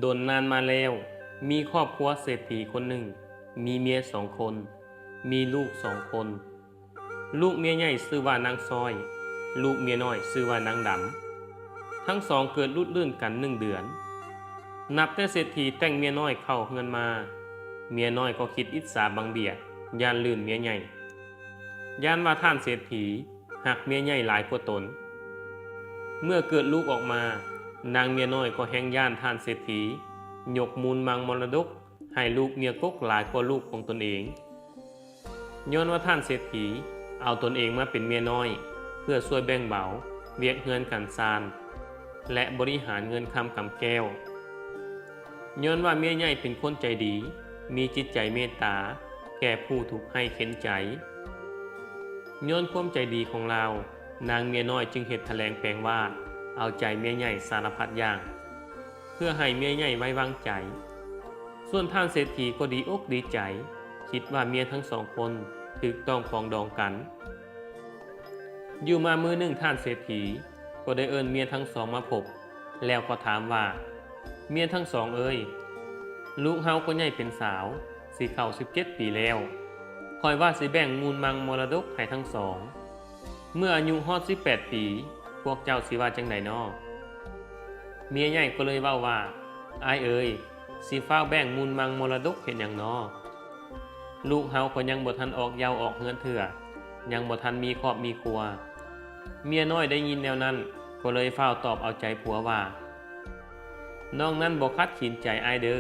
ດົນນານມາແລ້ວ, ມີຄອບຄົວເສດຖີຄົນໜຶ່ງ, ມີເມຍສອງຄົນ, ມີລູກສອງຄົນ. ລູກເມຍໃຫຍ່ຊື່ວ່ານາງຊ້ອຍ, ລູກເມຍນ້ອຍຊື່ວ່ານາງດຳ. ທັງສອງເກີດລຸດລື່ນກັນໜຶ່ງເດືອນ. ນັບແຕ່ເສດຖີແຕ່ງເມຍນ້ອຍເຂົ້າເຮືອນມາ, ເມຍນ້ອຍກໍຄິດອິດສາບັງບຽດ, ຢ້ານລື່ນເມຍໃຫຍ່. ຢ້ານວ່າທ່ານເສດຖີຮັກເມຍໃຫຍ່ຫຼາຍກວ່າຕົນ. ເມື່ອເກີດລູກອອກມາ, ນາງເມຍນ້ອຍກໍແຮ່ງຢ້ານທ່ານເສດຖີຍົກມູນມັງມໍລະດົກໃຫ້ລູກເມຍກົກຫຼາຍກວ່າລູກຂອງຕົນເອງ. ຍ້ອນວ່າທ່ານເສດຖີເອົາຕົນເອງມາເປັນເມຍນ້ອຍ ເພື່ອຊ່ວຍແບ່ງເບົາວຽກເຮືອນການຊານ ແລະ ບໍລິຫານເງິນຄຳກຳແກ້ວ. ຍ້ອນວ່າເມຍໃຫຍ່ເປັນຄົນໃຈດີ, ມີຈິດໃຈເມດຕາແກ່ຜູ້ທຸກໄຮ້ເຂັນໃຈ. ຍ້ອນຄວາມໃຈດີຂອງລາວ, ນາງເມຍນ້ອຍຈຶ່ງເຮັດຖະແຫຼງແປງວ່າເອົາໃຈເມຍໃຫຍ່ສາລະພັດຢ່າງ ເພື່ອໃຫ້ເມຍໃຫຍ່ໄວ້ວາງໃຈ. ສ່ວນທ່ານເສດຖີກໍດີອົກດີໃຈ, ຄິດວ່າເມຍທັງສອງຄົນຖືກຕ້ອງປອງດອງກັນ. ຢູ່ມາມື້ໜຶ່ງທ່ານເສດຖີກໍໄດ້ເອີ້ນເມຍທັງສອງມາພົບ ແລ້ວກໍຖາມວ່າ, ເມຍທັງສອງເອີຍ, ລູກເຮົາກໍໃຫຍ່ເປັນສາວ, ຊິເຂົ້າສິບເຈັດປີແລ້ວ. ຂ້ອຍວ່າຊິແບ່ງມູນມັງມໍລະດົກໃຫ້ທັງສອງ. ເມື່ອອາຍຸຮອດສິບແປດປີ, ພວກເຈົ້າຊິວ່າຈັ່ງໃດນໍ? ເມຍໃຫຍ່ກໍເລີຍເວົ້າວ່າ, ອ້າຍເອີຍ, ຊິຟ້າວແບ່ງມູນມັງມໍລະດົກເຮັດຫຍັງນໍ? ລູກເຮົາກໍຍັງບໍ່ທັນອອກເຍົາອອກເຮືອນເທື່ອ, ຍັງບໍ່ທັນມີຄອບມີຄົວ. ເມຍນ້ອຍໄດ້ຍິນແນວນັ້ນ ກໍເລີຍຟ້າວຕອບເອົາໃຈຜົວວ່າ, ນ້ອງນັ້ນບໍ່ຂັດຂີນໃຈອ້າຍເດີ,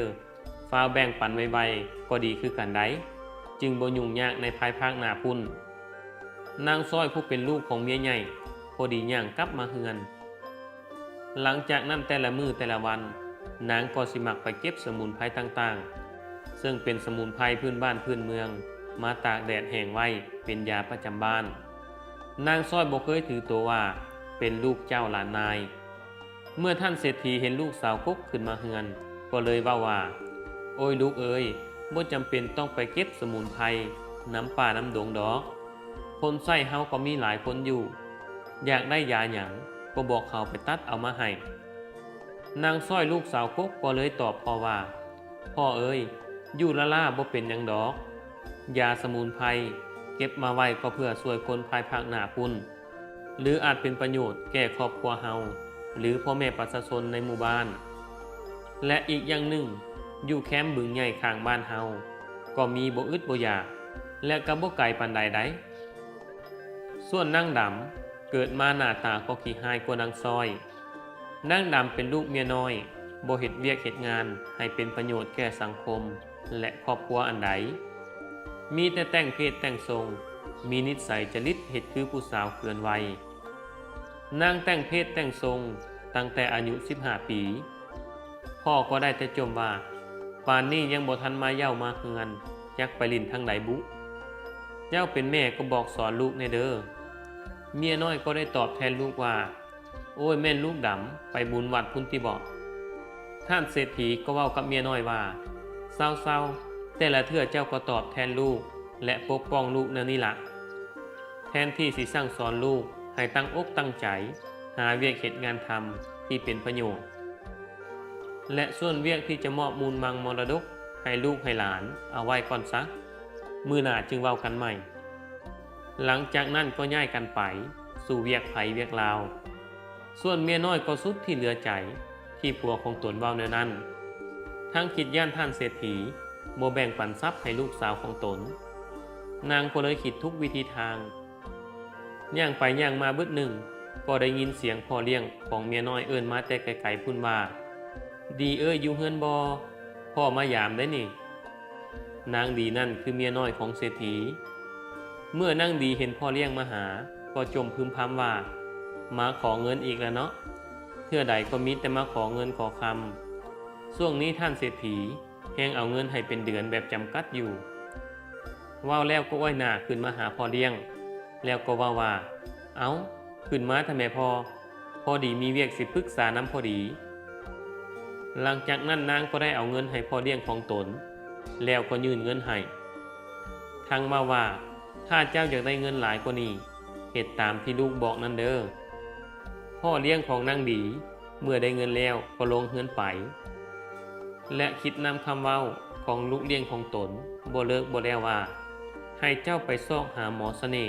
ຟ້າວແບ່ງປັນໄວໆກໍດີຄືກັນໃດ໋, ຈຶ່ງບໍ່ຫຍຸ້ງຍາກໃນພາຍພາກໜ້າພຸ້ນ. ນາງຊ້ອຍຜູ້ເປັນລູກຂອງເມຍໃຫຍ່ ພໍດີຍ່າງກັບມາເຮືອນ. ຫຼັງຈາກນັ້ນແຕ່ລະມື້ແຕ່ລະວັນ, ນາງກໍຊິມັກໄປເກັບສະໝຸນໄພຕ່າງໆ ເຊິ່ງເປັນສະໝຸນໄພພື້ນບ້ານພື້ນເມືອງ ມາຕາກແດດແຫ້ງໄວ້ເປັນຢາປະຈຳບ້ານ. ນາງຊ້ອຍບໍ່ເຄີຍຖືໂຕວ່າເປັນລູກເຈົ້າຫຼານນາຍ. ເມື່ອທ່ານເສດຖີເຫັນລູກສາວກົກຂຶ້ນມາເຮືອນ ກໍເລີຍເວົ້າວ່າ, ໂອ້ຍ ລູກເອີຍ, ບໍ່ຈຳເປັນຕ້ອງໄປເກັບສະໝຸນໄພນຳປ່ານຳດົງດອກ. ຄົນໃຊ້ເຮົາກໍມີຫຼາຍຄົນຢູ່, ຢາກໄດ້ຢາຫຍັງກໍບອກເຂົາໄປຕັດເອົາມາໃຫ້. ນາງຊ້ອຍລູກສາວກົກກໍເລີຍຕອບພໍ່ວ່າ, ພໍ່ເອີຍ, ຢູ່ລ້າໆບໍ່ເປັນຫຍັງດອກ. ຢາສະໝຸນໄພເກັບມາໄວ້ກໍເພື່ອຊ່ວຍຄົນພາຍພາກໜ້າພຸ້ນ. ຫຼືອາດເປັນປະໂຫຍດແກ່ຄອບຄົວເຮົາ ຫຼືພໍ່ແມ່ປະຊາຊົນໃນໝູ່ບ້ານ. ແລະອີກຢ່າງໜຶ່ງ, ຢູ່ແຄມບຶງໃຫຍ່ຂ້າງບ້ານເຮົາ ກໍມີບໍ່ອຶດບໍ່ຢາກ ແລະກໍບໍ່ໄກປານໃດໃດ໋. ສ່ວນນາງດຳ ເກີດມາໜ້າຕາກໍຂີ້ຮ້າຍກວ່ານາງຊ້ອຍ. ນາງດຳເປັນລູກເມຍນ້ອຍ, ບໍ່ເຮັດວຽກເຮັດງານໃຫ້ເປັນປະໂຫຍດແກ່ສັງຄົມ ແລະຄອບຄົວອັນໃດ, ມີແຕ່ແຕ່ງເພດແຕ່ງຊົງ, ມີນິດໄສຈະລິດເຮັດຄືຜູ້ສາວເກີນໄວ. ນາງແຕ່ງເພດແຕ່ງຊົງຕັ້ງແຕ່ອາຍຸສິບຫ້າປີ. ພໍ່ກໍໄດ້ແຕ່ຈົ່ມວ່າ, ປານນີ້ຍັງບໍ່ທັນມາເຍົາມາເຮືອນ, ຈັກໄປຫຼິ້ນທາງໃດບຸ. ເຈົ້າເປັນແມ່ກໍບອກສອນລູກແດ່ເດີ. ເມຍນ້ອຍກໍໄດ້ຕອບແທນລູກວ່າ, ໂອ້ຍ, ແມ່ນລູກດຳໄປບຸນວັດພຸ້ນຕິເບາະ? ທ່ານເສດຖີກໍເວົ້າກັບເມຍນ້ອຍວ່າ, ເຊົາໆ, ແຕ່ລະເທື່ອເຈົ້າກໍຕອບແທນລູກ ແລະ ປົກປ້ອງລູກແນວນີ້ລະ. ແທນທີ່ຊິສັ່ງສອນລູກໃຫ້ຕັ້ງອົກຕັ້ງໃຈຫາວຽກເຮັດງານທຳທີ່ເປັນປະໂຫຍດ ແລະ ສ່ວນວຽກທີ່ຈະມອບມູນມັງມໍລະດົກໃຫ້ລູກໃຫ້ຫຼານເອົາໄວ້ກ່ອນຊະ, ມື້ໜ້າຈຶ່ງເວົ້າກັນໃໝ່. ຫຼັງຈາກນັ້ນກໍຍ້າຍກັນໄປສູ່ວຽກໃຜວຽກລາວ. ສ່ວນເມຍນ້ອຍກໍສຸດທີ່ເຫຼືອໃຈທີ່ຜົວຂອງຕົນເວົ້າແນວນັ້ນ. ທັງຄິດຢ້ານທ່ານເສດຖີບໍ່ແບ່ງປັນຊັບໃຫ້ລູກສາວຂອງຕົນ, ນາງກໍເລີຍຄິດທຸກວິທີທາງ. ຍ່າງໄປຍ່າງມາບຶດໜຶ່ງ, ກໍໄດ້ຍິນສຽງພໍ່ລ້ຽງຂອງເມຍນ້ອຍເອີ້ນມາແຕ່ໄກໆພຸ້ນວ່າ, ດີເອີຍ, ຢູ່ເຮືອນບໍ່? ພໍ່ມາຢາມໄດ໋ນີ້. ນາງດີນັ້ນຄືເມຍນ້ອຍຂອງເສດຖີ. ເມື່ອນາງດີເຫັນພໍ່ລ້ຽງມາຫາ, ກໍຈົ່ມພຶມພຳວ່າ, ມາຂໍເງິນອີກແລ້ວເນາະ, ເທື່ອໃດກໍມີແຕ່ມາຂໍເງິນຂໍຄຳ. ຊ່ວງນີ້ທ່ານເສດຖີແຮ່ງເອົາເງິນໃຫ້ເປັນເດືອນແບບຈຳກັດຢູ່. ເວົ້າແລ້ວກໍອວຍໜ້າຂຶ້ນມາຫາພໍ່ລ້ຽງ, ແລ້ວກໍເວົ້າວ່າ, ເອົ້າ, ຂຶ້ນມາແທ້ແມ່ພໍ່, ພໍດີມີວຽກຊິປຶກສານຳພໍດີ. ຫຼັງຈາກນັ້ນນາງກໍໄດ້ເອົາເງິນໃຫ້ພໍ່ລ້ຽງຂອງຕົນ, ແລ້ວກໍຍື່ນເງິນໃຫ້. ທັງເວົ້າວ່າ, ຖ້າເຈົ້າຢາກໄດ້ເງິນຫຼາຍກວ່ານີ້, ເຮັດຕາມທີ່ລູກບອກນັ້ນເດີ. ພໍ່ລ້ຽງຂອງນາງດີ ເມື່ອໄດ້ເງິນແລ້ວກໍລົງເຮືອນໄປ. ແລະ ຄິດນຳຄຳເວົ້າຂອງລູກລ້ຽງຂອງຕົນບໍ່ເລີກບໍ່ແລ້ວວ່າ ໃຫ້ເຈົ້າໄປຊອກຫາໝໍສະເໜ່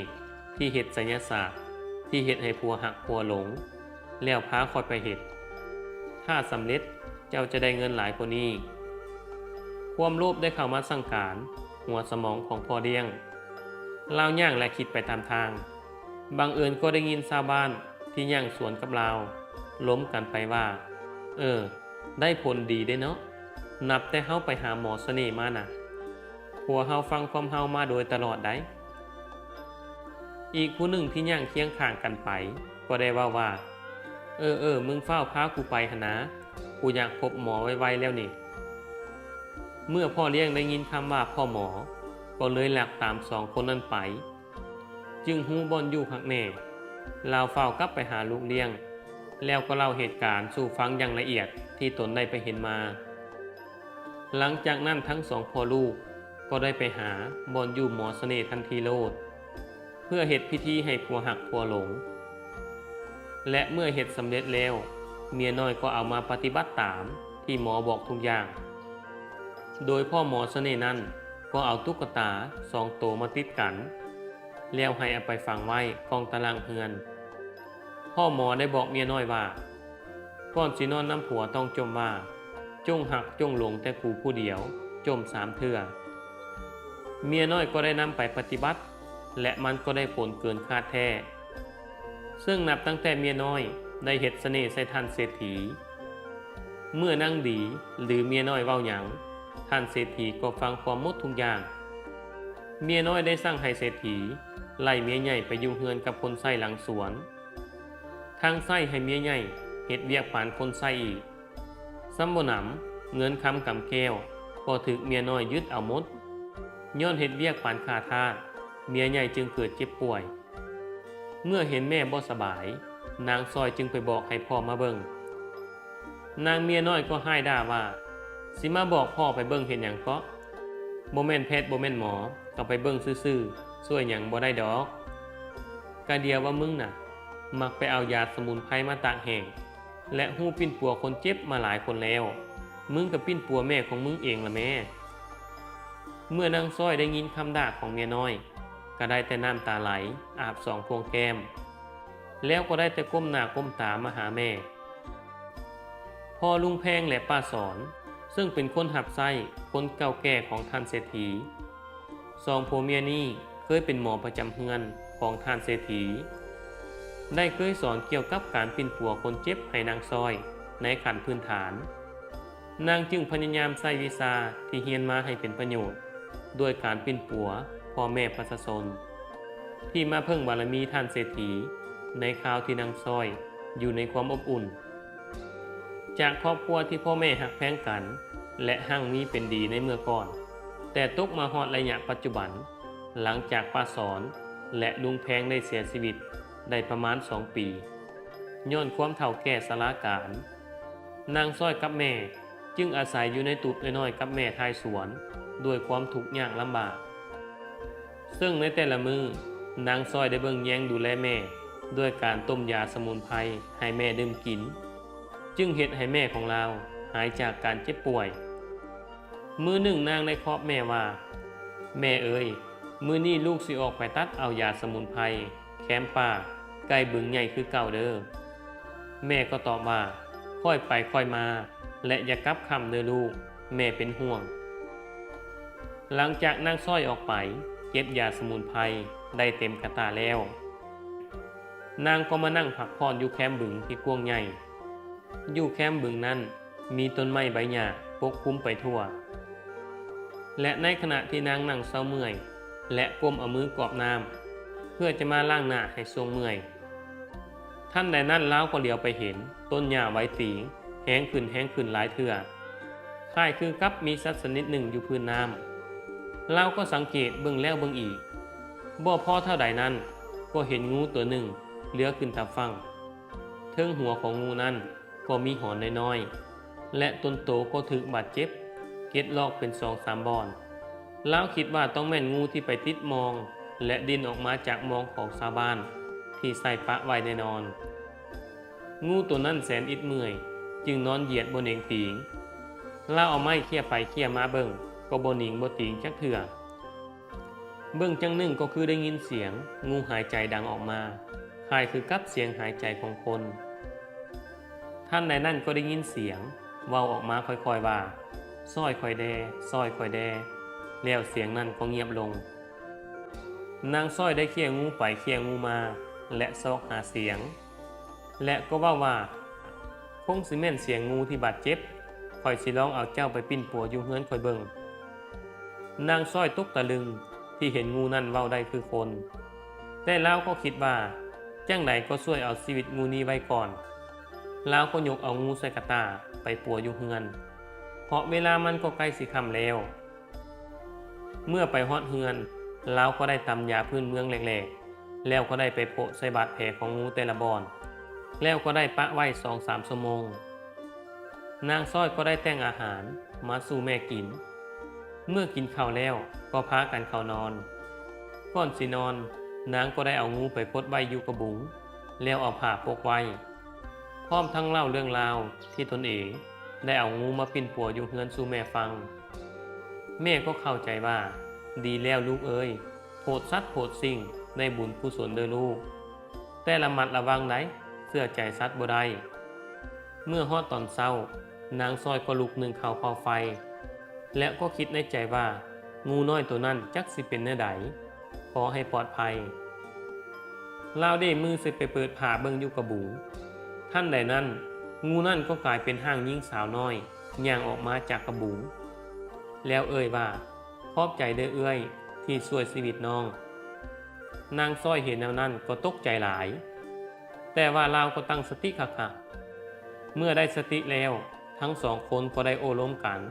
ທີ່ເຮັດໄສຍະສາດ ທີ່ເຮັດໃຫ້ຜົວຮັກຜົວຫຼົງ ແລ້ວພາຂ້ອຍໄປເຮັດ. ຖ້າສຳເລັດ ເຈົ້າຈະໄດ້ເງິນຫຼາຍກວ່ານີ້. ຄວາມໂລບໄດ້ເຂົ້າມາສັ່ງການຫົວສະໝອງຂອງພໍ່ລ້ຽງ. ລາວຍ່າງແລະຄິດໄປຕາມທາງ. ບັງເອີນກໍໄດ້ຍິນຊາວບ້ານທີ່ຍ່າງສວນກັບລາວລົມກັນໄປວ່າ, ເອີ, ໄດ້ຜົນດີເດ້ເນາະ, ນັບແຕ່ເຮົາໄປຫາໝໍສະເໜ່ມານະ, ຜົວເຮົາຟັງຄວາມເຮົາມາໂດຍຕະຫຼອດໃດ໋. ອີກຜູ້ໜຶ່ງທີ່ຍ່າງຄຽງຂ້າງກັນໄປກໍໄດ້ເວົ້າວ່າ, ເອີໆ, ມຶງຟ້າວພາກູໄປຫັ້ນນາ, ກູຢາກພົບໝໍໄວໆແລ້ວນີ້. ເມື່ອພໍ່ລ້ຽງໄດ້ຍິນຄຳວ່າພໍ່ໝໍ, ກໍເລີຍລັກຕາມສອງຄົນນັ້ນໄປ. ຈຶ່ງຮູ້ບ່ອນຢູ່ຄັກແນ່, ລາວຟ້າວກັບໄປຫາລູກລ້ຽງ ແລ້ວກໍເລົ່າເຫດການສູ່ຟັງຢ່າງລະອຽດທີ່ຕົນໄດ້ໄປເຫັນມາ. ຫຼັງຈາກນັ້ນທັງສອງພໍ່ລູກກໍໄດ້ໄປຫາບ່ອນຢູ່ໝໍສະເໜ່ທັນທີໂລດ ເພື່ອເຮັດພິທີໃຫ້ຜົວຮັກຜົວຫຼົງ ແລະ ເມື່ອເຮັດສຳເລັດແລ້ວ ເມຍນ້ອຍກໍເອົາມາປະຕິບັດຕາມທີ່ໝໍບອກທຸກຢ່າງ. ໂດຍພໍ່ໝໍສະເໜ່ນັ້ນກໍເອົາຕຸກກະຕາສອງໂຕມາຕິດກັນ ແລ້ວໃຫ້ເອົາໄປຝັງໄວ້ກ້ອງຕາລ່າງເຮືອນ. ພໍ່ໝໍໄດ້ບອກເມຍນ້ອຍວ່າ ກ່ອນຊິນອນນຳຜົວຕ້ອງຈົ່ມວ່າ ຈົ່ງຮັກຈົ່ງຫຼົງແຕ່ກູຜູ້ດຽວ, ຈົ່ມສາມເທື່ອ. ເມຍນ້ອຍກໍໄດ້ນຳໄປປະຕິບັດ ແລະ ມັນກໍໄດ້ຜົນເກີນຄາດແທ້. ເຊິ່ງນັບຕັ້ງແຕ່ເມຍນ້ອຍໄດ້ເຮັດສະເໜ່ໃສ່ທ່ານເສດຖີ, ເມື່ອນາງດີ ຫຼື ເມຍນ້ອຍເວົ້າຫຍັງ, ທ່ານເສດຖີກໍຟັງຄວາມໝົດທຸກຢ່າງ. ເມຍນ້ອຍໄດ້ສັ່ງໃຫ້ເສດຖີໄລ່ເມຍໃຫຍ່ໄປຢູ່ເຮືອນກັບຄົນໃຊ້ຫຼັງສວນ, ທັງໃຊ້ໃຫ້ເມຍໃຫຍ່ເຮັດວຽກປານຄົນໃຊ້ອີກ. ຊຳບໍ່ໜຳ, ເງິນຄຳກຳແກ້ວກໍຖືກເມຍນ້ອຍຍຶດເອົາໝົດ. ຍ້ອນເຮັດວຽກປານຂ້າທາດ, ເມຍໃຫຍ່ຈຶ່ງເກີດເຈັບປ່ວຍ. ເມື່ອເຫັນແມ່ບໍ່ສະບາຍ, ນາງຊອຍຈຶ່ງໄປບອກໃຫ້ພໍ່ມາເບິ່ງ. ນາງເມຍນ້ອຍກໍຮ້າຍດ່າວ່າ, ຊິມາບອກພໍ່ໄປເບິ່ງເຮັດຫຍັງເກາະ? ບໍ່ແມ່ນແພດບໍ່ແມ່ນໝໍ, ກໍໄປເບິ່ງຊື່ໆ, ຊ່ວຍຫຍັງບໍ່ໄດ້ດອກ. ກະດຽວວ່າມຶງນະ ມັກໄປເອົາຢາສະໝຸນໄພມາຕາກແຫ້ງ ແລະ ຮູ້ປິ່ນປົວຄົນເຈັບມາຫຼາຍຄົນແລ້ວ, ມຶງກໍປິ່ນປົວແມ່ຂອງມຶງເອງລະແມ້. ເມື່ອນາງຊອຍໄດ້ຍິນຄຳດ່າຂອງເມຍນ້ອຍ, ກໍໄດ້ແຕ່ນ້ຳຕາໄຫຼອາບສອງພວງແກ້ມ, ແລ້ວກໍໄດ້ແຕ່ກົ້ມໜ້າກົ້ມຕາມາຫາແມ່. ພໍ່ລຸງແພງ ແລະ ປ້າສອນ, ເຊິ່ງເປັນຄົນຮັບໃຊ້ຄົນເກົ່າແກ່ຂອງທ່ານເສດຖີ, ສອງຜົວເມຍນີ້ເຄີຍເປັນໝໍປະຈຳເຮືອນຂອງທ່ານເສດຖີ, ໄດ້ເຄີຍສອນກ່ຽວກັບການປິ່ນປົວຄົນເຈັບໃຫ້ນາງຊອຍໃນຂັ້ນພື້ນຖານ. ນາງຈຶ່ງພະຍາຍາມໃຊ້ວິຊາທີ່ຮຽນມາໃຫ້ເປັນປະໂຫຍດ ດ້ວຍການປິ່ນປົວພໍ່ແມ່ປະຊາຊົນ ທີ່ມາເພິ່ງບາລະມີທ່ານເສດຖີໃນຄາວທີ່ນາງຊອຍຢູ່ໃນຄວາມອົບອຸ່ນ. ຈາກຄອບຄົວທີ່ພໍ່ແມ່ຮັກແພງກັນ ແລະ ຮັ່ງມີເປັນດີໃນເມື່ອກ່ອນ, ແຕ່ຕົກມາຮອດໄລຍະປັດຈຸບັນ, ຫຼັງຈາກປ້າສອນ ແລະ ລຸງແພງໄດ້ເສຍຊີວິດໄດ້ປະມານສອງປີ, ຍ້ອນຄວາມເຖົ້າແກ່ຊະລາການ, ນາງຊອຍກັບແມ່ຈຶ່ງອາໄສຢູ່ໃນຕູບນ້ອຍໆກັບແມ່ທ້າຍສວນ ດ້ວຍຄວາມທຸກຍາກລຳບາກ. ເຊິ່ງໃນແຕ່ລະມື້, ນາງຊອຍໄດ້ເບິ່ງແຍງດູແລແມ່ດ້ວຍການຕົ້ມຢາສະໝຸນໄພໃຫ້ແມ່ດື່ມກິນ, ຈຶ່ງເຮັດໃຫ້ແມ່ຂອງລາວຫາຍຈາກການເຈັບປ່ວຍ. ມື້ໜຶ່ງນາງໄດ້ຄອບແມ່ວ່າ, ແມ່ເອີຍ, ມື້ນີ້ລູກຊິອອກໄປຕັດເອົາຢາສະໝຸນໄພ ແຄມປ່າໃກ້ບຶງໃຫຍ່ຄືເກົ່າເດີ. ແມ່ກໍຕອບວ່າ, ຄ່ອຍໄປຄ່ອຍມາ ແລະ ຢ່າກັບຄ່ຳເດີລູກ, ແມ່ເປັນຫ່ວງ. ຫຼັງຈາກນາງຊອຍອອກໄປເກັບຢາສະໝຸນໄພໄດ້ເຕັມກະຕ່າແລ້ວ, ນາງກໍມານັ່ງພັກຜ່ອນຢູ່ແຄມບຶງທີ່ກວ້າງໃຫຍ່. ຢູ່ແຄມບຶງນັ້ນມີຕົ້ນໄມ້ໃບຫຍ້າປົກຄຸມໄປທົ່ວ, ແລະ ໃນຂະນະທີ່ນາງນັ່ງເຊົາເມື່ອຍ ແລະ ກົ້ມເອົາມືກວບນ້ຳ ເພື່ອຈະມາລ້າງໜ້າໃຫ້ຊ່ວງເມື່ອຍ, ທັນໃດນັ້ນລາວກໍຫຼຽວໄປເຫັນຕົ້ນຫຍ້າໄວຕີງແຮງຂຶ້ນແຮງຂຶ້ນຫຼາຍເທື່ອ, ຄ້າຍຄືກັບມີສັດຊະນິດໜຶ່ງຢູ່ພື້ນນ້ຳ. ລາວກໍສັງເກດເບິ່ງແລ້ວເບິ່ງອີກ, ບໍ່ພໍເທົ່າໃດນັ້ນ ກໍເຫັນງູຕົວໜຶ່ງເລືອຂຶ້ນຕາຝັ່ງ. ເທິງຫົວຂອງງູນັ້ນ ກໍມີຫອນນ້ອຍໆ ແລະ ຕົນໂຕກໍຖືກບາດເຈັບເກັດລອກເປັນສອງສາມບ່ອນ. ລາວຄິດວ່າຕ້ອງແມ່ນງູທີ່ໄປຕິດມອງ ແລະ ດິ້ນອອກມາຈາກມອງຂອງຊາວບ້ານທີ່ໃສ່ປະໄວ້ແນ່ນອນ. ງູໂຕນັ້ນແສນອິດເມື່ອຍ, ຈຶ່ງນອນຢຽດບໍ່ເໜັງຕີງ. ລາວເອົາໄມ້ເຂ້ຍໄປເຂ້ຍມາເບິ່ງ ກໍບໍ່ໜິງບໍ່ຕີງຈັກເທື່ອ. ເບິ່ງຈັ່ງໜຶ່ງກໍຄືໄດ້ຍິນສຽງງູຫາຍໃຈດັງອອກມາ, ຄ້າຍຄືກັບສຽງຫາຍໃຈຂອງຄົນ. ທັນໃດນັ້ນກໍໄດ້ຍິນສຽງເວົ້າອອກມາຄ່ອຍໆວ່າ, ຊ່ອຍຂ້ອຍແດ່, ຊ່ອຍຂ້ອຍແດ່. ແລ້ວສຽງນັ້ນກໍງຽບລົງ. ນາງຊ່ອຍໄດ້ເຂ້ຍງູໄປເຂ້ຍງູມາ ແລະ ຊອກຫາສຽງ ແລະ ກໍເວົ້າວ່າ, ຄົງຊິແມ່ນສຽງງູທີ່ບາດເຈັບ, ຂ້ອຍຊິລອງເອົາເຈົ້າໄປປິ່ນປົວຢູ່ເຮືອນຂ້ອຍເບິ່ງ. ນາງຊ່ອຍຕົກຕະລຶງທີ່ເຫັນງູນັ້ນເວົ້າໄດ້ຄືຄົນ, ແຕ່ລາວກໍຄິດວ່າ ຈັ່ງໃດກໍຊ່ວຍເອົາຊີວິດງູນີ້ໄວ້ກ່ອນ. ລາວກໍຍົກເອົາງູໃສ່ກະຕ່າໄປປົວຢູ່ເຮືອນ, ເພາະເວລາມັນກໍໃກ້ຊິຄ່ຳແລ້ວ. ເມື່ອໄປຮອດເຮືອນ, ລາວກໍໄດ້ຕຳຢາພື້ນເມືອງແຫຼກໆ ແລ້ວກໍໄດ້ໄປໂປະໃສ່ບາດແຜຂອງງູແຕ່ລະບ່ອນ, ແລ້ວກໍໄດ້ປະໄວ້ສອງສາມຊົ່ວໂມງ. ນາງຊ່ອຍກໍໄດ້ແຕ່ງອາຫານມາສູ່ແມ່ກິນ. ເມື່ອກິນເຂົ້າແລ້ວກໍພາກັນເຂົ້ານອນ. ກ່ອນຊິນອນ, ນາງກໍໄດ້ເອົາງູໄປກົດໄວ້ຢູ່ກະບຸງ, ແລ້ວເອົາຜ້າປົກໄວ້, ພ້ອມທັງເລົ່າເລື່ອງລາວທີ່ຕົນເອງໄດ້ເອົາງູມາປິ່ນປົວຢູ່ເຮືອນສູ່ແມ່ຟັງ. ແມ່ກໍເຂົ້າໃຈວ່າ, ດີແລ້ວລູກເອີຍ, ໂປດສັດໂປດສິ່ງໄດ້ບຸນກຸສົນເດີລູກ, ແຕ່ລະມັດລະວັງໃດ໋, ເຊື່ອໃຈສັດບໍ່ໄດ້. ເມື່ອຮອດຕອນເຊົ້າ, ນາງຊ່ອຍກໍລຸກໜຶ້ງເຂົ້າເຜົາໄຟ ແລະ ກໍຄິດໃນໃຈວ່າ, ງູນ້ອຍໂຕນັ້ນຈັກຊິເປັນແນວໃດ, ຂໍໃຫ້ປອດໄພ. ລາວເດ້ມືຊິໄປເປີດຜ້າເບິ່ງຢູ່ກະບຸງ. ທັນໃດນັ້ນ, ງູນັ້ນກໍກາຍເປັນຮ່າງຍິງສາວນ້ອຍຍ່າງອອກມາຈາກກະບຸງ, ແລ້ວເອີ່ຍວ່າ, ຂອບໃຈເດີເອື້ອຍທີ່ຊ່ວຍຊີວິດນ້ອງ. ນາງຊ່ອຍເຫັນແນວນັ້ນກໍຕົກໃຈຫຼາຍ, ແຕ່ວ່າລາວກໍຕັ້ງສະຕິຄັກໆ. ເມື່ອໄດ້ສະຕິແລ້ວ, ທັງສອງຄົນກໍໄດ້ໂອ້ລົມກັນ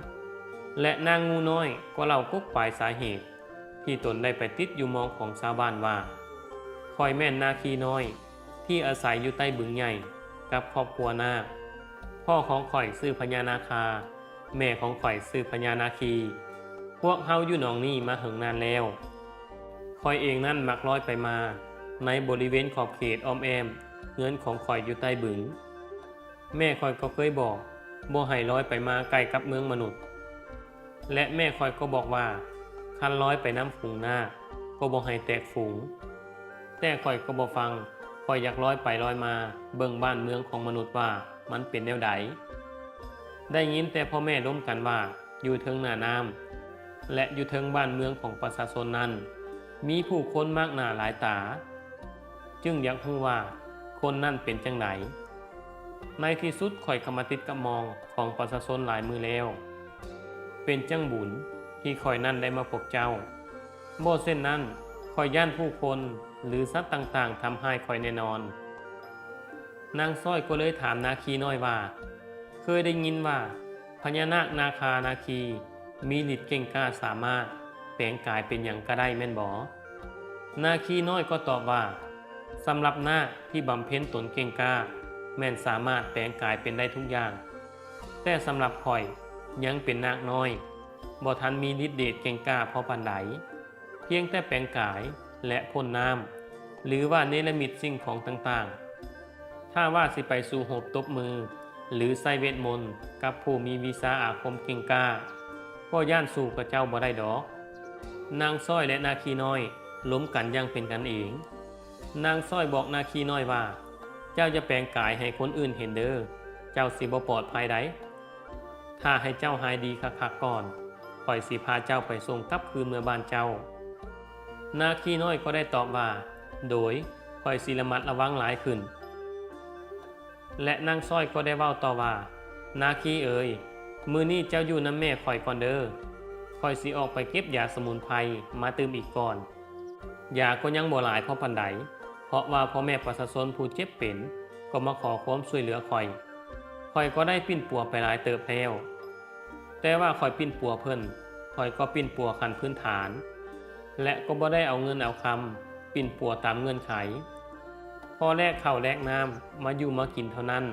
ແລະ ນາງງູນ້ອຍກໍເລົ່າກົກປາຍສາເຫດທີ່ຕົນໄດ້ໄປຕິດຢູ່ມອງຂອງຊາວບ້ານວ່າ, ຂ້ອຍແມ່ນນາຄີນ້ອຍທີ່ອາໄສຢູ່ໃຕ້ບຶງໃຫຍ່ກັບຄອບຄົວນາກ. ພໍ່ຂອງຂ້ອຍຊື່ພະຍານາຄາ, ແມ່ຂອງຂ້ອຍຊື່ພະຍານາຄີ. ພວກເຮົາຢູ່ໜອງນີ້ມາເຫິງນານແລ້ວ. ຂ້ອຍເອງນັ້ນມັກລອຍໄປມາໃນບໍລິເວນຂອບເຂດອ້ອມແອ້ມເຮືອນຂອງຂ້ອຍຢູ່ໃຕ້ບຶງ. ແມ່ຂ້ອຍກໍເຄີຍບອກບໍ່ໃຫ້ລອຍໄປມາໃກ້ກັບເມືອງມະນຸດ ແລະ ແມ່ຂ້ອຍກໍບອກວ່າ ຄັນລອຍໄປນຳຝູງນາກກໍບໍ່ໃຫ້ແຕກຝູງ. ແຕ່ຂ້ອຍກໍບໍ່ຟັງ, ຂ້ອຍຢາກລອຍໄປລອຍມາເບິ່ງບ້ານເມືອງຂອງມະນຸດວ່າມັນເປັນແນວໃດ. ໄດ້ຍິນແຕ່ພໍ່ແມ່ລົມກັນວ່າ ຢູ່ເທິງໜ້ານ້ຳ ແລະ ຢູ່ເທິງບ້ານເມືອງຂອງປະຊາຊົນນັ້ນ ມີຜູ້ຄົນມາກໜ້າຫຼາຍຕາ, ຈຶ່ງຢາກຮູ້ວ່າຄົນນັ້ນເປັນຈັ່ງໃດ. ໃນທີ່ສຸດຂ້ອຍກໍມາຕິດກັບມອງຂອງປະຊາຊົນຫຼາຍມື້ແລ້ວ. ເປັນຈັ່ງບຸນທີ່ຂ້ອຍນັ້ນໄດ້ມາພົບເຈົ້າ. ບໍ່ເຊັ່ນນັ້ນ, ຂ້ອຍຢ້ານຜູ້ຄົນ ຫຼື ສັດຕ່າງໆທຳຮ້າຍຂ້ອຍແນ່ນອນ. ນາງຊ້ອຍກໍເລີຍຖາມນາຄີນ້ອຍວ່າ, ເຄີຍໄດ້ຍິນວ່າພະຍານາກນາຄານາຄີມີລິດເກັ່ງກ້າສາມາດແປງກາຍເປັນຫຍັງກະໄດ້ແມ່ນບໍ່? ນາຄີນ້ອຍກໍຕອບວ່າ, ສຳລັບນາກທີ່ບຳເພັນຕົນເກັ່ງກ້າ ແມ່ນສາມາດແປງກາຍເປັນໄດ້ທຸກຢ່າງ, ແຕ່ສຳລັບຂ້ອຍຍັງເປັນນາກນ້ອຍ, ບໍ່ທັນມີລິດເດດເກັ່ງກ້າພໍປານໃດ, ພຽງແຕ່ແປງກາຍ ແລະ ພົ້ນນ້ຳ ຫຼືວ່າເນລະມິດສິ່ງຂອງຕ່າງໆ. ຖ້າວ່າຊິໄປສູ້ຮົບຕົບມື ຫຼື ໃຊ້ເວດມົນກັບຜູ້ມີວິຊາອາຄົມເກັ່ງກ້າ, ກໍຢ້ານສູ້ກັບເຈົ້າບໍ່ໄດ້ດອກ. ນາງຊ້ອຍ ແລະ ນາຄີນ້ອຍລົມກັນຢ່າງເປັນກັນເອງ. ນາງຊ້ອຍບອກນາຄີນ້ອຍວ່າ, ເຈົ້າຢ່າແປງກາຍໃຫ້ຄົນອື່ນເຫັນເດີ, ເຈົ້າຊິບໍ່ປອດໄພໃດ. ຖ້າໃຫ້ເຈົ້າຫາຍດີຄັກໆກ່ອນ, ຂ້ອຍຊິພາເຈົ້າໄປສົ່ງກັບຄືນເມືອບ້ານເຈົ້າ. ນາຄີນ້ອຍກໍໄດ້ຕອບວ່າ, ໂດຍ, ຂ້ອຍຊິລະມັດລະວັງຫຼາຍຂຶ້ນ. ແລະ ນາງຊ້ອຍກໍໄດ້ເວົ້າຕໍ່ວ່າ, ນາຄີເອີຍ, ມື້ນີ້ເຈົ້າຢູ່ນຳແມ່ຂ້ອຍກ່ອນເດີ. ຂ້ອຍຊິອອກໄປເກັບຢາສະໝຸນໄພມາຕື່ມອີກກ່ອນ. ຢາກໍຍັງບໍ່ຫຼາຍພໍປານໃດ, ເພາະວ່າພໍ່ແມ່ປະຊາຊົນຜູ້ເຈັບເປັນກໍມາຂໍຄວາມຊ່ວຍເຫຼືອຂ້ອຍ. ຂ້ອຍກໍໄດ້ປິ່ນປົວໄປຫຼາຍເຕີບແລ້ວ. ແຕ່ວ່າຂ້ອຍປິ່ນປົວເພິ່ນ, ຂ້ອຍກໍປິ່ນປົວຂັ້ນພື້ນຖານ ແລະ ກໍບໍ່ໄດ້ເອົາເງິນເອົາຄຳ, ປິ່ນປົວຕາມເງື່ອນໄຂ, ພໍແລກເຂົ້າແລກນ້ຳມາຢູ່ມາກິນເທົ່ານັ້ນ.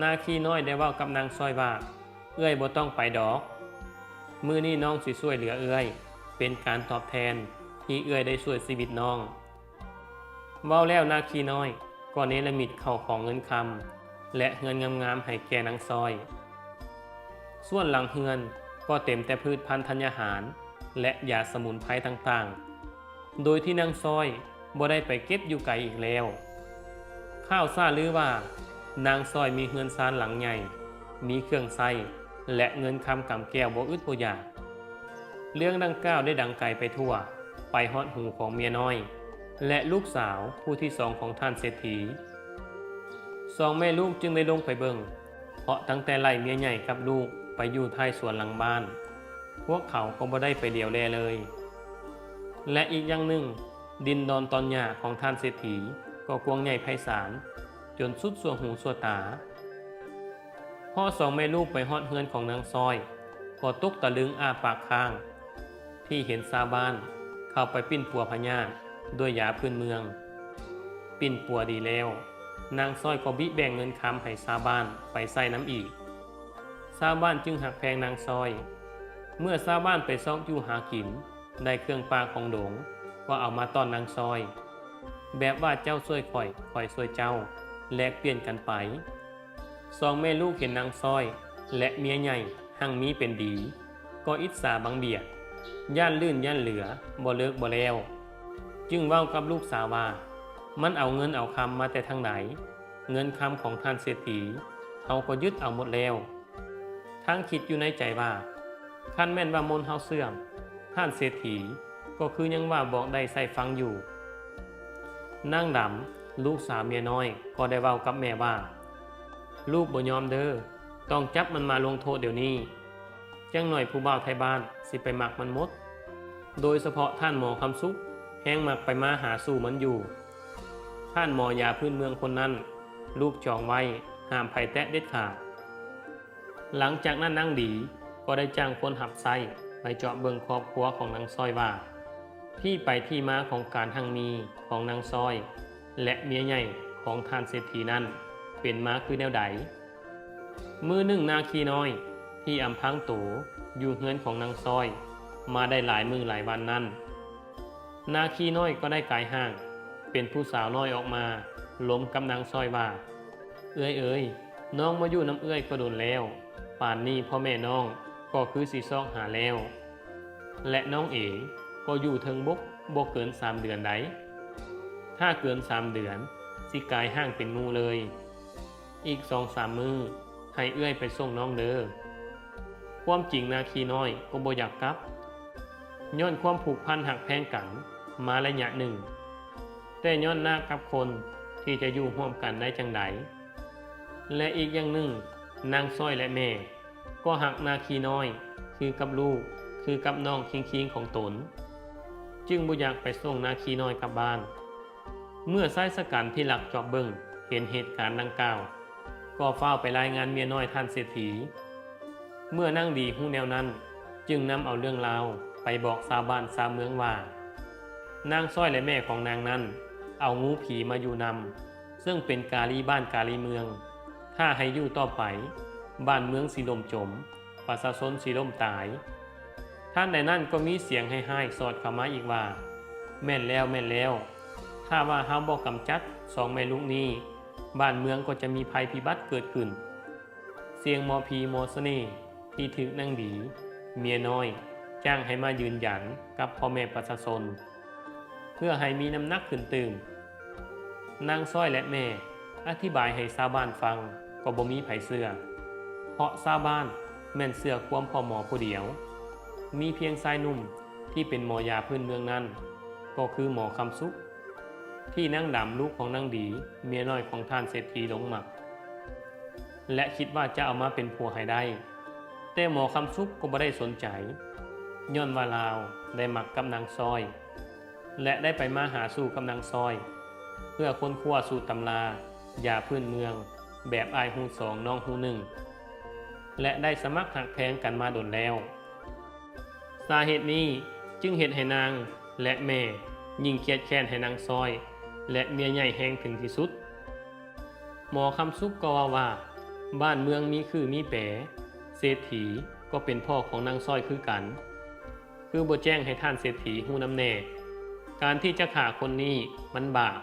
ນາຄີນ້ອຍໄດ້ເວົ້າກັບນາງຊ້ອຍວ່າ, ເອື້ອຍບໍ່ຕ້ອງໄປດອກ. ມື້ນີ້ນ້ອງຊິຊ່ວຍເຫຼືອເອື້ອຍ, ເປັນການຕອບແທນທີ່ເອື້ອຍໄດ້ຊ່ວຍຊີວິດນ້ອງ. ເວົ້າແລ້ວນາຄີນ້ອຍກໍເນລະມິດເຂົ້າຂອງເງິນຄຳ ແລະ ເຮືອນງາມໆໃຫ້ແກ່ນາງຊ້ອຍ. ສວນຫຼັງເຮືອນກໍເຕັມແຕ່ພືດພັນທັນຍາຫານ ແລະ ຢາສະໝຸນໄພຕ່າງໆ ໂດຍທີ່ນາງຊອຍບໍ່ໄດ້ໄປເກັບຢູ່ໄກອີກແລ້ວ. ຂ່າວຊາລືວ່າ ນາງຊອຍມີເຮືອນຊານຫຼັງໃຫຍ່, ມີເຄື່ອງໃຊ້ ແລະ ເງິນຄຳກຳແກ້ວບໍ່ອຶດບໍ່ຢາກ. ເລື່ອງດັ່ງກ່າວໄດ້ດັງໄກໄປທົ່ວ, ໄປຮອດຫູຂອງເມຍນ້ອຍ ແລະ ລູກສາວຜູ້ທີສອງຂອງທ່ານເສດຖີ. ສອງແມ່ລູກຈຶ່ງໄດ້ລົງໄປເບິ່ງ, ເພາະຕັ້ງແຕ່ໄລ່ເມຍໃຫຍ່ກັບລູກໄປຢູ່ທ້າຍສວນຫຼັງບ້ານ, ພວກເຂົາກໍບໍ່ໄດ້ໄປຫຼຽວແລເລີຍ. ແລະ ອີກຢ່າງໜຶ່ງ, ດິນດອນຕອນຫຍ້າຂອງທ່ານເສດຖີກໍກວ້າງໃຫຍ່ໄພສານ ຈົນສຸດຊົ່ວຫູຊົ່ວຕາ. ພໍສອງແມ່ລູກໄປຮອດເຮືອນຂອງນາງຊອຍ ກໍຕົກຕະລຶງອ້າປາກຄ້າງ ທີ່ເຫັນຊາວບ້ານເຂົ້າໄປປິ່ນປົວພະຍາດດ້ວຍຢາພື້ນເມືອງ. ປິ່ນປົວດີແລ້ວ, ນາງຊອຍກໍບິແບ່ງເງິນຄຳໃຫ້ຊາວບ້ານໄປໃຊ້ນຳອີກ. ຊາວບ້ານຈຶ່ງຮັກແພງນາງຊອຍ. ເມື່ອຊາວບ້ານໄປຊອກຢູ່ຫາກິນ, ໄດ້ເຄື່ອງປ່າຂອງດົງ ກໍເອົາມາຕ້ອນນາງຊອຍ, ແບບວ່າເຈົ້າຊ່ວຍຂ້ອຍ, ຂ້ອຍຊ່ວຍເຈົ້າ, ແລກປ່ຽນກັນໄປ. ສອງແມ່ລູກເຫັນນາງຊອຍ ແລະ ເມຍໃຫຍ່ຮັ່ງມີເປັນດີ, ກໍອິດສາບັງບຽດ, ຢ້ານລື່ນຢ້ານເຫຼືອ, ບໍ່ເລີກບໍ່ແລ້ວ. ຈຶ່ງເວົ້າກັບລູກສາວວ່າ, ມັນເອົາເງິນເອົາຄຳມາແຕ່ທາງໃດ? ເງິນຄຳຂອງທ່ານເສດຖີ ເຮົາກໍຍຶດເອົາໝົດແລ້ວ. ທັງຄິດຢູ່ໃນໃຈວ່າ, ຄັນແມ່ນວ່າມົນເຮົາເຊື່ອມ, ທ່ານເສດຖີກໍຄືຍັງວ່າບອກໄດ້ໃຊ້ຟັງຢູ່. ນາງດຳ ລູກສາວເມຍນ້ອຍ ກໍໄດ້ເວົ້າກັບແມ່ວ່າ, ລູກບໍ່ຍອມເດີ້, ຕ້ອງຈັບມັນມາລົງໂທດດຽວນີ້. ຈັ່ງໜ້ອຍຜູ້ບ່າວໄທບ້ານຊິໄປມັກມັນໝົດ, ໂດຍສະເພາະທ່ານໝໍຄຳສຸກ ແຮ່ງມັກໄປມາຫາສູ່ມັນຢູ່. ທ່ານໝໍຢາພື້ນເມືອງຄົນນັ້ນ ລູກຈອງໄວ້, ຫ້າມໃຜແຕະເດັດຂາດ. ຫຼັງຈາກນັ້ນນາງດີກໍໄດ້ຈ້າງຄົນຮັບໃຊ້ໄປເຈາະເບິ່ງຄອບຄົວຂອງນາງຊອຍວ່າ ທີ່ໄປທີ່ມາຂອງການຮັ່ງມີຂອງນາງຊອຍ ແລະ ເມຍໃຫຍ່ຂອງທ່ານເສດຖີນັ້ນເປັນມາຄືແນວໃດ. ມື້ໜຶ່ງນາຄີນ້ອຍທີ່ອຳພັງໂຕຢູ່ເຮືອນຂອງນາງຊອຍມາໄດ້ຫຼາຍມື້ຫຼາຍວັນນັ້ນ, ນາຄີນ້ອຍກໍໄດ້ກາຍຮ່າງເປັນຜູ້ສາວນ້ອຍອອກມາລົມກັບນາງຊອຍວ່າ, ເອື້ອຍເອີຍ, ນ້ອງມາຢູ່ນຳເອື້ອຍກໍດົນແລ້ວ, ປານນີ້ພໍ່ແມ່ນ້ອງກໍຄືຊິຊອກຫາແລ້ວ ແລະ ນ້ອງເອງກໍຢູ່ເທິງບົກບໍ່ເກີນສາມເດືອນໃດ໋. ຖ້າເກີນສາມເດືອນ ຊິກາຍຮ່າງເປັນງູເລີຍ. ອີກສອງສາມມື້ໃຫ້ເອື້ອຍໄປສົ່ງນ້ອງເດີ້. ຄວາມຈິງນາຄີນ້ອຍກໍບໍ່ຢາກກັບ, ຍ້ອນຄວາມຜູກພັນຮັກແພງກັນມາໄລຍະໜຶ່ງ, ແຕ່ຍ້ອນນາກັບຄົນທີ່ຈະຢູ່ຮ່ວມກັນໄດ້ຈັ່ງໃດ? ແລະ ອີກຢ່າງໜຶ່ງ, ນາງຊອຍ ແລະ ແມ່ ກໍຮັກນາຄີນ້ອຍຄືກັບລູກ, ຄືກັບນ້ອງຄີງໆຂອງຕົນ, ຈຶ່ງບໍ່ຢາກໄປສົ່ງນາຄີນ້ອຍກັບບ້ານ. ເມື່ອຊາຍຊະກັນທີ່ລັກຈອບເບິ່ງເຫັນເຫດການດັ່ງກ່າວ, ກໍຟ້າວໄປລາຍງານເມຍນ້ອຍທ່ານເສດຖີ. ເມື່ອນາງດີຮູ້ແນວນັ້ນ, ຈຶ່ງນຳເອົາເລື່ອງລາວໄປບອກຊາວບ້ານຊາວເມືອງວ່າ, ນາງຊອຍ ແລະ ແມ່ຂອງນາງນັ້ນ ເອົາງູຜີມາຢູ່ນຳ, ເຊິ່ງເປັນກາລີບ້ານກາລີເມືອງ. ຖ້າໃຫ້ຢູ່ຕໍ່ໄປ, ບ້ານເມືອງຊິລົ້ມຈົມ, ປະຊາຊົນຊິລົ້ມຕາຍ. ທັນໃດນັ້ນກໍມີສຽງຮ້າຍໆສອດເຂົ້າມາອີກວ່າ, ແມ່ນແລ້ວ, ແມ່ນແລ້ວ, ຖ້າວ່າເຮົາບໍ່ກຳຈັດສອງແມ່ລູກນີ້, ບ້ານເມືອງກໍຈະມີໄພພິບັດເກີດຂຶ້ນ. ສຽງໝໍຜີໝໍສະເໜ່ທີ່ຖືກນາງດີ ເມຍນ້ອຍ ຈ້າງໃຫ້ມາຢືນຢັນກັບພໍ່ແມ່ປະຊາຊົນ ເພື່ອໃຫ້ມີນ້ຳໜັກຂຶ້ນຕື່ມ. ນາງຊອຍ ແລະ ແມ່ ອະທິບາຍໃຫ້ຊາວບ້ານຟັງກໍບໍ່ມີໃຜເຊື່ອ, ເພາະຊາວບ້ານແມ່ນເຊື່ອຄວາມພໍ່ໝໍຜູ້ດຽວ. ມີພຽງຊາຍໜຸ່ມທີ່ເປັນໝໍຢາພື້ນເມືອງນັ້ນ ກໍຄືໝໍຄຳສຸກ ທີ່ນາງດຳ ລູກຂອງນາງດີ ເມຍນ້ອຍຂອງທ່ານເສດຖີຫຼົງມັກ ແລະ ຄິດວ່າຈະເອົາມາເປັນຜົວໃຫ້ໄດ້. ແຕ່ໝໍຄຳສຸກກໍບໍ່ໄດ້ສົນໃຈ, ຍ້ອນວ່າລາວໄດ້ມັກກັບນາງຊອຍ ແລະ ໄດ້ໄປມາຫາສູ່ກັບນາງຊອຍ ເພື່ອຄົ້ນຄວ້າສູດຕຳລາຢາພື້ນເມືອງແບບອ້າຍຮູ້ສອງນ້ອງຮູ້ໜຶ່ງ ແລະ ໄດ້ສະໝັກຮັກແພງກັນມາດົນແລ້ວ. ສາເຫດນີ້ຈຶ່ງເຮັດໃຫ້ນາງ ແລະ ແມ່ຍິ່ງຄຽດແຄ້ນໃຫ້ນາງຊອຍ ແລະ ເມຍໃຫຍ່ແຮງເຖິງທີ່ສຸດ. ໝໍຄຳສຸກກໍເວົ້າວ່າ ບ້ານເມືອງມີຄືມີແປ, ເສດຖີກໍເປັນພໍ່ຂອງນາງຊອຍຄືກັນ. ຄືບໍ່ແຈ້ງໃຫ້ທ່ານເສດຖີຮູ້ນຳແດ່. ການທີ່ຈະຂ້າຄົນນີ້ມັນບາບ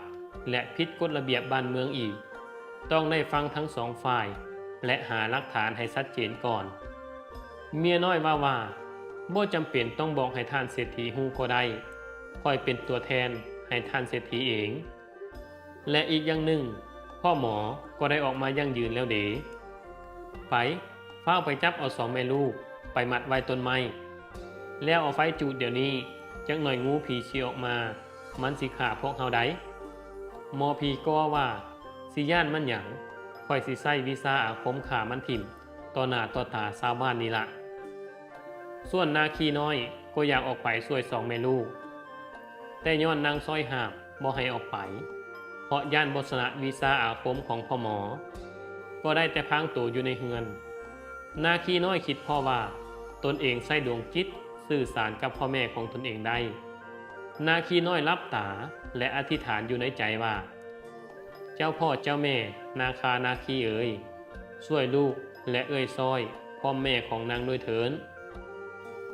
ແລະ ຜິດກົດລະບຽບບ້ານເມືອງອີກ. ຕ້ອງໄດ້ຟັງທັງສອງຝ່າຍ ແລະ ຫາຫຼັກຖານໃຫ້ຊັດເຈນກ່ອນ. ເມຍນ້ອຍວ່າວ່າ ບໍ່ຈຳເປັນຕ້ອງບອກໃຫ້ທ່ານເສດຖີຮູ້ກໍໄດ້, ຂ້ອຍເປັນຕົວແທນໃຫ້ທ່ານເສດຖີເອງ. ແລະອີກຢ່າງໜຶ່ງ, ພໍ່ໝໍກໍໄດ້ອອກມາຢັ້ງຢືນແລ້ວເດ. ໄປ, ຟ້າວໄປຈັບເອົາສອງແມ່ລູກໄປມັດໄວ້ຕົ້ນໄມ້, ແລ້ວເອົາໄຟຈູດດຽວນີ້, ຈັກໜ່ອຍງູຜີຊິອອກມາ, ມັນຊິຂ້າພວກເຮົາໄດ໋. ໝໍຜີກໍວ່າວ່າ, ຊິຢ້ານມັນຫຍັງ, ຂ້ອຍຊິໃຊ້ວິຊາອາຄົມຂ້າມັນຖິ້ມຕໍ່ໜ້າຕໍ່ຕາຊາວບ້ານນີ້ລະ. ສ່ວນນາຄີນ້ອຍກໍຢາກອອກໄປຊ່ວຍສອງແມ່ລູກ, ແຕ່ຍ້ອນນາງຊອຍຫ້າມບໍ່ໃຫ້ອອກໄປ, ເພາະຢ້ານບໍ່ຊະນະວິຊາອາຄົມຂອງພໍ່ໝໍ, ກໍໄດ້ແຕ່ພາງໂຕຢູ່ໃນເຮືອນ. ນາຄີນ້ອຍຄິດພໍ້ວ່າ ຕົນເອງໃຊ້ດວງຈິດສື່ສານກັບພໍ່ແມ່ຂອງຕົນເອງໄດ້. ນາຄີນ້ອຍຫຼັບຕາ ແລະ ອະທິຖານຢູ່ໃນໃຈວ່າ, ເຈົ້າພໍ່ເຈົ້າແມ່ນາຄານາຄີເອີຍ, ຊ່ວຍລູກ ແລະ ເອື້ອຍຊອຍ ພ້ອມແມ່ຂອງນາງດ້ວຍເທີ້ນ.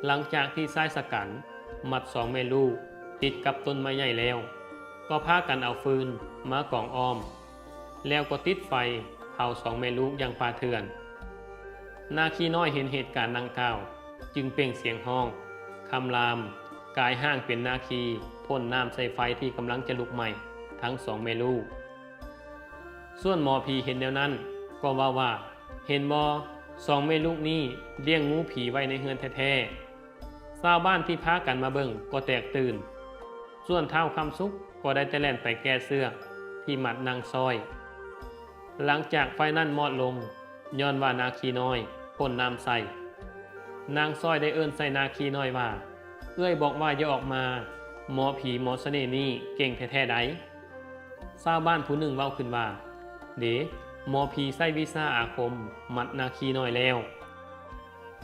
ຫຼັງຈາກທີ່ຊາຍຊະກັນມັດສອງແມ່ລູກຕິດກັບຕົ້ນໄມ້ໃຫຍ່ແລ້ວ, ກໍພາກັນເອົາຟືນມາກອງອ້ອມ, ແລ້ວກໍຕິດໄຟເຜົາສອງແມ່ລູກຢ່າງປ່າເຖື່ອນ. ນາຄີນ້ອຍເຫັນເຫດການດັ່ງກ່າວ, ຈຶ່ງເປັ່ງສຽງຮ້ອງ, ຄຳລາມ, ກາຍຮ່າງເປັນນາຄີ, ພົ່ນນ້ຳໃສ່ໄຟທີ່ກຳລັງຈະລຸກໄໝ້ທັງສອງແມ່ລູກ. ສ່ວນໝໍຜີເຫັນແນວນັ້ນກໍເວົ້າວ່າ, ເຫັນບໍ່, ສອງແມ່ລູກນີ້ລ້ຽງງູຜີໄວ້ໃນເຮືອນແທ້ໆ. ຊາວບ້ານທີ່ພາກັນມາເບິ່ງກໍແຕກຕື່ນ. ສ່ວນທ້າວຄຳສຸກກໍໄດ້ແຕ່ແລ່ນໄປແກ້ເຊືອກທີ່ມັດນາງຊອຍ. ຫຼັງຈາກໄຟນັ້ນມອດລົງ, ຍ້ອນວ່ານາຄີນ້ອຍພົ່ນນ້ຳໃສ່. ນາງຊອຍໄດ້ເອີ້ນໃສ່ນາຄີນ້ອຍວ່າ, ເອື້ອຍບອກວ່າຢ່າອອກມາ, ໝໍຜີໝໍສະເໜ່ນີ້ເກັ່ງແທ້ໆໃດ໋. ຊາວບ້ານຜູ້ໜຶ່ງເວົ້າຂຶ້ນວ່າ, ເດ, ໝໍຜີໃຊ້ວິຊາອາຄົມມັດນາຄີນ້ອຍແລ້ວ.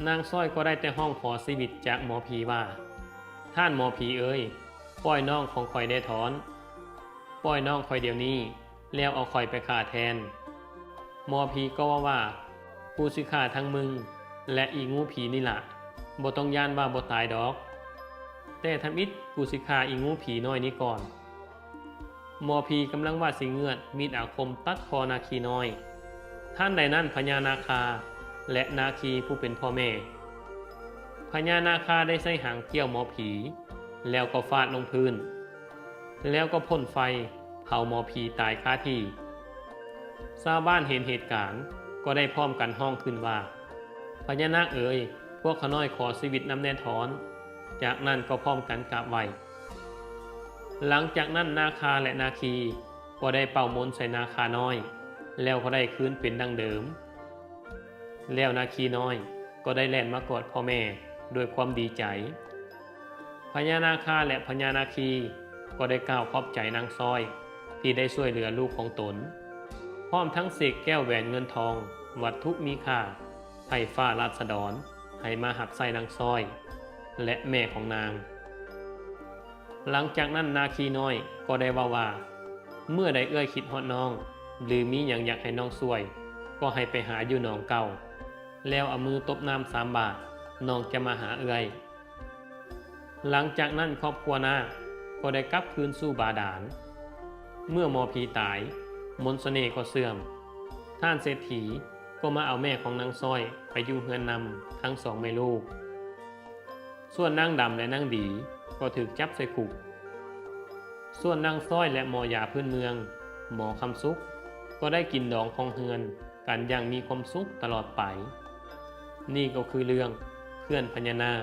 ນາງຊອຍກໍໄດ້ແຕ່ຮ້ອງຂໍຊີວິດຈາກໝໍຜີວ່າ, ທ່ານໝໍຜີເອີຍ, ປ່ອຍນ້ອງຂອງຂ້ອຍແດ່ທ້ອນ. ປ່ອຍນ້ອງຂ້ອຍດຽວນີ້, ແລ້ວເອົາຂ້ອຍໄປຂ້າແທນ. ໝໍຜີກໍເວົ້າວ່າ, ກູຊິຂ້າທັງມຶງ ແລະ ອີງູຜີນີ້ລະ, ບໍ່ຕ້ອງຢ້ານວ່າບໍ່ຕາຍດອກ. ແຕ່ທຳອິດກູຊິຂ້າອີງູຜີນ້ອຍນີ້ກ່ອນ. ໝໍຜີກຳລັງວ່າຊິເງືອດມີດອາຄົມຕັດຄໍນາຄີນ້ອຍ. ທັນໃດນັ້ນພະຍານາຄາ ແລະ ນາຄີຜູ້ເປັນພໍ່ແມ່ ພະຍານາຄາໄດ້ໃຊ້ຫາງກ້ຽວໝໍຜີ ແລ້ວກໍຟາດລົງພື້ນ. ແລ້ວກໍພົ່ນໄຟເຜົາໝໍຜີຕາຍຄາທີ່. ຊາວບ້ານເຫັນເຫດການກໍໄດ້ພ້ອມກັນຮ້ອງຂຶ້ນວ່າ, ພະຍານາກເອີຍ, ພວກຂ້ານ້ອຍຂໍຊີວິດນຳແດ່ທ້ອນ. ຈາກນັ້ນກໍພ້ອມກັນກາບໄຫວ້. ຫຼັງຈາກນັ້ນນາຄາ ແລະ ນາຄີກໍໄດ້ເປົ່າມົນໃສ່ນາຄານ້ອຍ, ແລ້ວກໍໄດ້ຄືນເປັນດັ່ງເດີມ. ແລ້ວນາຄີນ້ອຍກໍໄດ້ແລ່ນມາກອດພໍ່ແມ່ດ້ວຍຄວາມດີໃຈ. ພະຍານາຄາ ແລະ ພະຍານາຄີກໍໄດ້ກ່າວຂອບໃຈນາງຊອຍທີ່ໄດ້ຊ່ວຍເຫຼືອລູກຂອງຕົນ, ພ້ອມທັງເສກແກ້ວແຫວນເງິນທອງ, ວັດຖຸມີຄ່າ, ໄພຟ້າລາຊະດອນ ໃຫ້ມາຮັບໃຊ້ນາງຊອຍ ແລະ ແມ່ຂອງນາງ. ຫຼັງຈາກນັ້ນນາຄີນ້ອຍກໍໄດ້ເວົ້າວ່າ, ເມື່ອໃດເອື້ອຍຄິດຮອດນ້ອງ ຫຼື ມີຫຍັງຢາກໃຫ້ນ້ອງຊ່ວຍ, ກໍໃຫ້ໄປຫາຢູ່ໜອງເກົ່າ, ແລ້ວເອົາມືຕົບນ້ຳສາມບາດ, ນ້ອງຈະມາຫາເອື້ອຍ. ຫຼັງຈາກນັ້ນຄອບຄົວນາກກໍໄດ້ກັບຄືນສູ່ບາດານ. ເມື່ອໝໍຜີຕາຍ, ມົນສະເໜ່ກໍເສື່ອມ. ທ່ານເສດຖີກໍມາເອົາແມ່ຂອງນາງຊອຍໄປຢູ່ເຮືອນນຳທັງສອງແມ່ລູກ. ສ່ວນນາງດຳ ແລະ ນາງດີກໍຖືກຈັບໃສ່ຄຸກ. ສ່ວນນາງຊອຍ ແລະ ໝໍຢາພື້ນເມືອງ ໝໍຄຳສຸກ ກໍໄດ້ກິນດອງຄອງເຮືອນກັນຢ່າງມີຄວາມສຸກຕະຫຼອດໄປ. ນີ້ກໍຄືເລື່ອງເຂື່ອນພະຍານາກ.